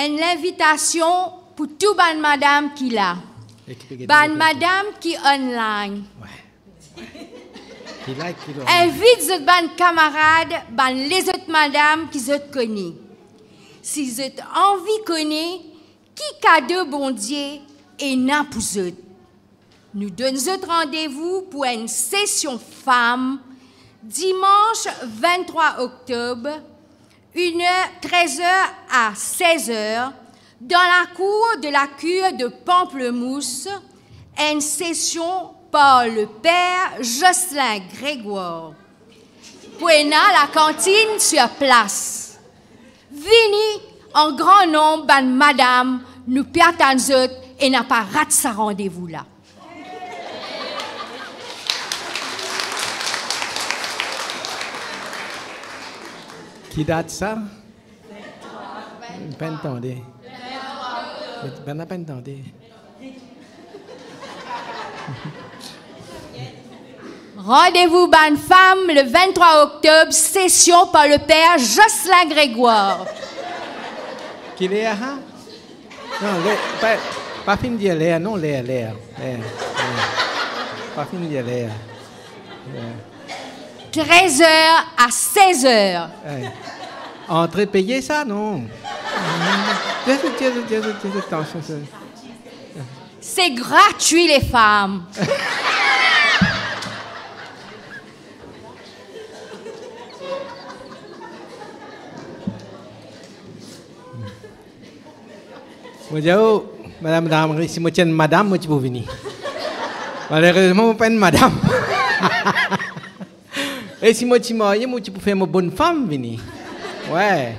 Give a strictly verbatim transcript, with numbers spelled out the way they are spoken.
Enn linvitasion pou tou bann madam ki la. Bann madam ki online. Wi. Ki la, ki la. Invit zot bann kamarad, bann lezot madam ki zot kone. Si zot anvi kone ki kado Bondie ena pou zot. Nou donn zot randevou pou enn sesion fam, dimans vinn-trwa oktob, enn er, trez er a sez er, dan lakour de la cure de Pamplemousse, enn sesion par le per Jocelyn Grégoire. Pou ena lakantinn sir plas. Vini an gran nonb bann madam, nou pe atann zot e napa rat sa randevou la. Ki dat sa? Mo pa'nn tande. Bann la pa'nn tande. Randevou bann fam le vinn-trwa oktob, sesion par le per Jocelyn Grégoire. Ki ler, ha? Non, ler, pa, pa finn dir ler, non, ler, ler, ler, ler. Pa finn dir ler. Ler. Trez er a sez er. Ey. Antre peye sa, non? Tir zot, tir zot, tir zot, tir zot, atansion, tir zot. C'est gratuit, les femmes. Mo dir, "Oh, madam, madam, si mo ti enn madam, mo ti pou vini. Malerezman, mo pa enn madam." E si mo ti marye, mo ti pou fer mo bonnfam vini. Wi.